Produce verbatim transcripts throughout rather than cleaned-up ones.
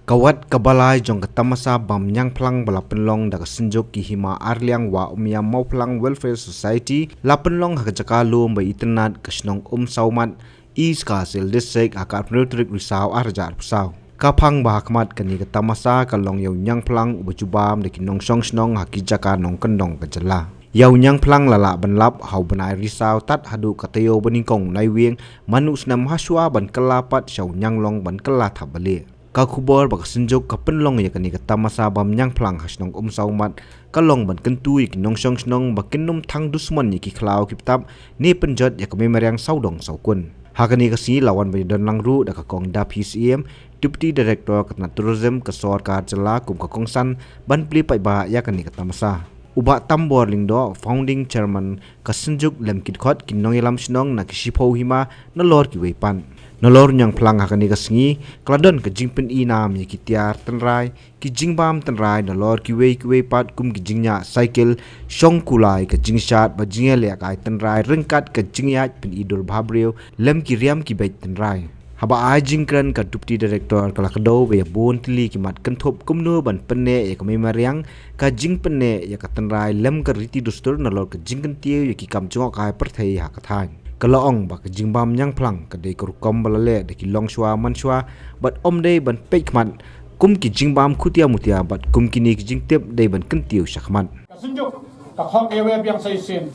Ka wat kaba lai jong ka tamasa bam ñiangphlang ba la pynlong da ka Synjuk ki Hima Arliang Wah Umiam Mawphlang Welfare Society la pynlong ha ka jaka lum ba itynnad ka shnong Umsawmat, East Khasi Hills District, ha ka arphew tarik Risaw arhajar arphew saw. Ka phang ba ha khmat kane ka tamasa ka long ïa u ñiangphlang uba ju bam da ki nongshong shnong ha ki jaka nongkyndong ka jylla. Ïa u ñiangphlang la lah ban lap ha u bnai Risaw tad haduh ka taïew ba nyngkong Naiwieng, man u snem hashwa ban kylla pat sha u ñianglong ban kylla thapbalieh. Ka khubor ba ka Synjuk ka pynlong ïa kane ka tamasa bam ñiangphlang ha shnong Umsawmat ka long ban kyntu ïa ki nongshong shnong ba kin nym thang dusmon ïa ki khlaw ki btap ne pynjot ïa ka mei mariang sawdong sawkun. Ha kane ka sngi la wan ban ïadon lang ruh da ka Kong Daphi Syiem, Deputy Director ka tnat Tourism ka sorkar jylla kum ka kongsan ban plie paidbah ïa kane ka tamasa. U Bah Tambor Lyngdoh, Founding Chairman ka Synjuk, lem ki dkhot ki nongïalam shnong na ki shiphew hima, nalor kiwei pat. Nalor ñiangphlang ha kane ka sngi ka la don ka jingpyni nam ïa ki tiar tynrai, ki jingbam tynrai nalor kiwei kiwei pat kum ki jingñiah cycle, shong kulai, ka jingshad bad jingïalehkai tynrai ryngkat ka jingïaid pyni dur bhabriew lem ki riam ki beit tynrai. Haba ai jingkren ka Deputy Director ka la kdew ba ïa bun tylli ki mat kynthup kumno ban pynneh ïa ka mei mariang, ka jingpynneh ïa ka tynrai lem ka riti dustur nalor ka jingkyntiew ïa ki kam jngohkai pyrthei ha ka thaiñ. Ka la ong ba ka jingbam ñiangphlang ka dei ka rukom ba la leh da ki longshuwa mansuwa bad ym dei ban peit khmat kum ki jingbam khutia mutia bad kum kine ki jingtip dei ban kyntiew shakhmat. Ka Synjuk ka khot ïa wei biang sa shisien.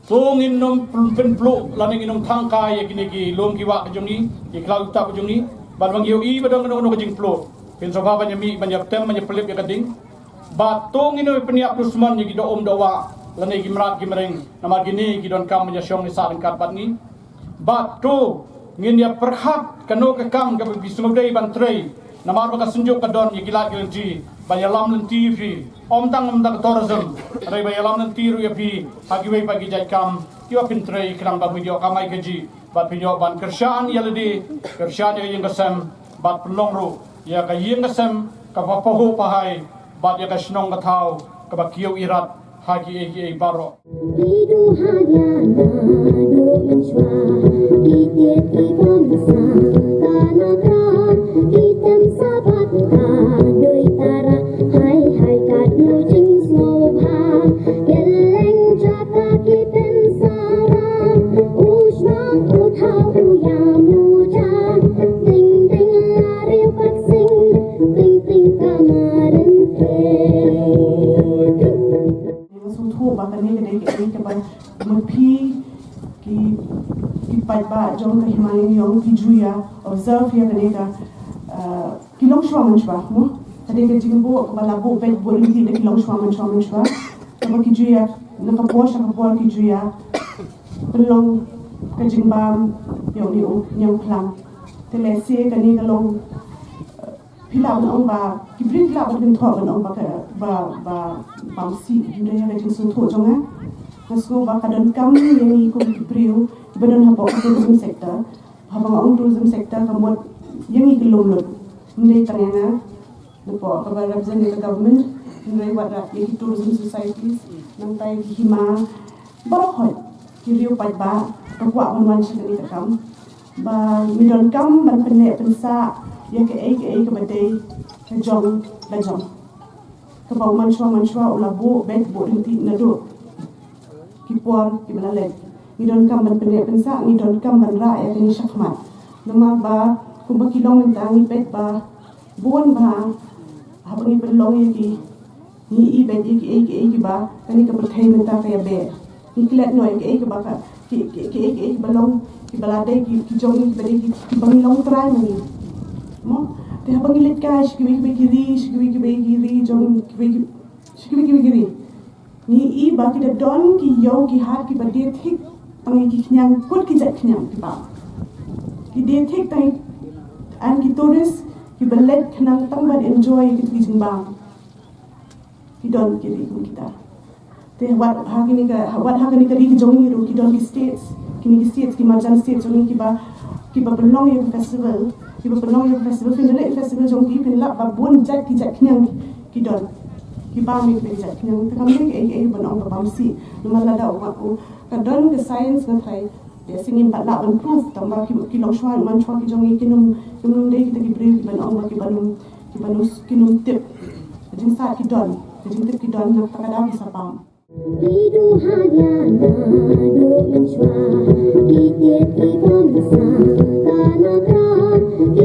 To ngin nym pynpluh lane ngin nym thangkai ïa kine ki lum ki wah ka jong ngi, ki khlaw ki btap ka jong ngi, bad ba ngi ïohi ba don kano kano ka jingpluh, phin sngewbha ban ïa mih ban ïa tem ban ïa pynlip ïa ka ding. Bad to ngin nym pynïap dusmon ïa ki doh um doh wah lane ki mrad ki mreng, namar kine ki donkam ban ïa shong ïa sah ryngkat bad ngi. Bad to ngin ïa pyrkhat kano ka kam kaba phi sngewdei ban trei, namar ba ka Synjuk ka don ïa ki lad ki lynti ban ïalam lynti ïa phi. Ym tang ym tang ka tourism, hynrei ban ïalam lynti ruh ïa phi ha kiwei pat ki jait kam kiba phin trei, khnang ba phin ïoh kamai kajih bad phin ïoh ban kyrshan ïa lade, kyrshan ïa ka ïing ka sem, bad pynlong ruh ïa ka ïing ka sem kaba pahuh pahai bad ïa ka shnong ka thaw kaba kiew irat ha kiei kiei baroh. Idu hanya na du menswa, itie ti bom sa kana kra, item sabat ka doi tara, hai hai ka du jing snow bha, yeleng jaka ki pen sara, ushnang utha uya muja, ting ting lari paksing, ting ting kamarin ke. Nga sngewthuh ba kane ka dei kaei kaba ma phi ki, ki paidbah jong ka Hima Lyngdoh phi ju ïa observe ïa kane ka, ah, ki longshuwa manshuwa, mo? Ka dei ka jingbuh kaba la buh beit buh lynti da ki longshuwa manshuwa manshuwa. Kaba ki ju ïa, na ka por sha ka por ki ju ïa pynlong ka jingbam ïa une u ñiangphlang. Te lehse kane ka long, eh, phi lah ban ong ba, ki briew phi lah ban kynthoh ban ong ba ka, ba, ba, bam sih, hynrei ha ka jingsngewthuh jong nga, nga sngew ba ka donkam ïa ngi kum ki briew kiba don hapoh ka tourism sector. Haba nga ong tourism sector ka mut ïa ngi ki lum lut. Ym dei tang ïa nga, napoh kaba represent ïa ka government, hynrei wat la ïa ki tourism societies, nangta ïa ki hima, baroh hoi ki riew paidbah ka kwah ban wan sha kane ka kam. Ba ngi donkam ban pynneh pynsah ïa kaei kaei kaba dei ka jong la jong. Kaba u manshuwa manshuwa u la buh beit buh lynti naduh ki por kiba la leit. Ngi donkam ban pynneh pynsah, ngi donkam ban rah ïa kane shakhmat. Namar ba kumba ki long mynta ngi peit ba bun bha haba ngi pynlong ïa ki, ngi i beit ïa kiei kiei kiba kane ka pyrthei mynta ka ïa beh. Ngi klet noh ïa kiei kiba ka, ki, ki, kiei kiei kiba long, kiba la dei ki, ki jong ngi, kiba dei ki, kiba ngi long trai ma ngi. Mo? Te haba ngi leit kai sha kiwei kiwei ki ri, sha kiwei kiwei ki ri jong kiwei ki, sha kiwei kiwei ki ri, ngi i ba ki da don ki ïew ki hat kiba die thik tang ïa ki khñiang, kut ki jait khñiang kiba ki die thik tang ïa, and ki tourist kiba leit khnang tang ban enjoy ïa ki, ki jingbam. Ki don ki ri kum kita. Te wat ha kine ka, wat ha kine ka ri ka jong ngi ruh ki don ki states, kine ki states, ki marjan states jong ngi kiba, kiba pynlong ïa ka festival, kiba pynlong ïa ka festival, phin leh festival jong ki, phin lap ba bun jait ki jait khñiang ki don. Kiba mih ki jait khñiang, te kam dei kaei kaei ban ong ba bam sih. Namar lada u, u, ka don ka science nga trai. Te sngewbha lah ban proof tang ba ki, ki longshuwa, manshuwa ki jong ngi kin ym, kin ym dei kita ki briew kiban ong ba kiban ym, kiban ym, kin ym tip. Ka jingsat ki don, ka jingtip ki don, na kata ka daw ki sa pang. Idu hanya na du menshwa, itit i bom sa kana tra,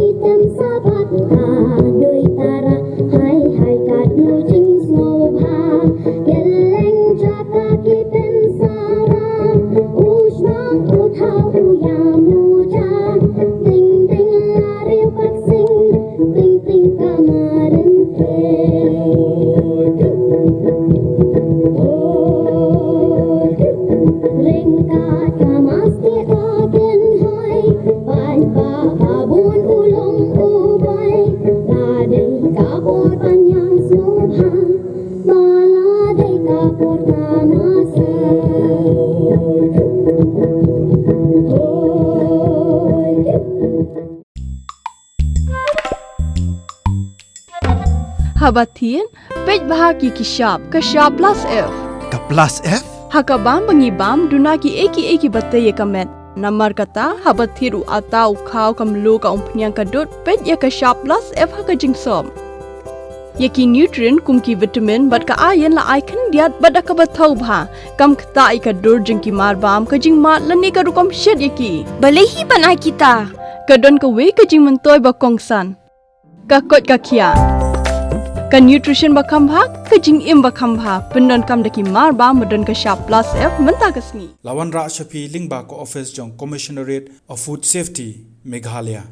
item sabat ka doi tara, hai hai kat nu jing sngobha, geleng jaka ki pensara, ushna utha uya muja, ting ting lari paksing, ting ting kamarin. Ringkat ka maske ka ken hoi, ban ka ka bun ulong ubai, la dei ka por panyang sngewbha, ba la dei ka por ka masai. Haba thied, peit bha ki ki shap, ka shap plus F. Ka plus F? Ha ka bam ba ngi bam, duna ki ei ki ei kiba tei ïa ka met. Namar kata, haba thied u atta u khaw ka mluh ka umphniang ka dud, peit ïa ka shap plus F ha ka jingsop. Ïa ki nutrient kum ki vitamin bad ka iron la ai khyndiat bad da kaba thaw bha. Kam ktah ïa ka dur jong ki marbam, ka jingmad lane ka rukom shet ïa ki. Balei hi ban ai kita? Ka don kawei ka jingmyntoi ba kongsan. Ka koit ka khiah. Ka nutrition ba kham bha, ka jingim ba kham bha. Pyndonkam da ki marbam ba don ka shap plus F mynta ka sngi. La wanrah sha phi lyngba ka office jong Commissionerate of Food Safety, Meghalaya.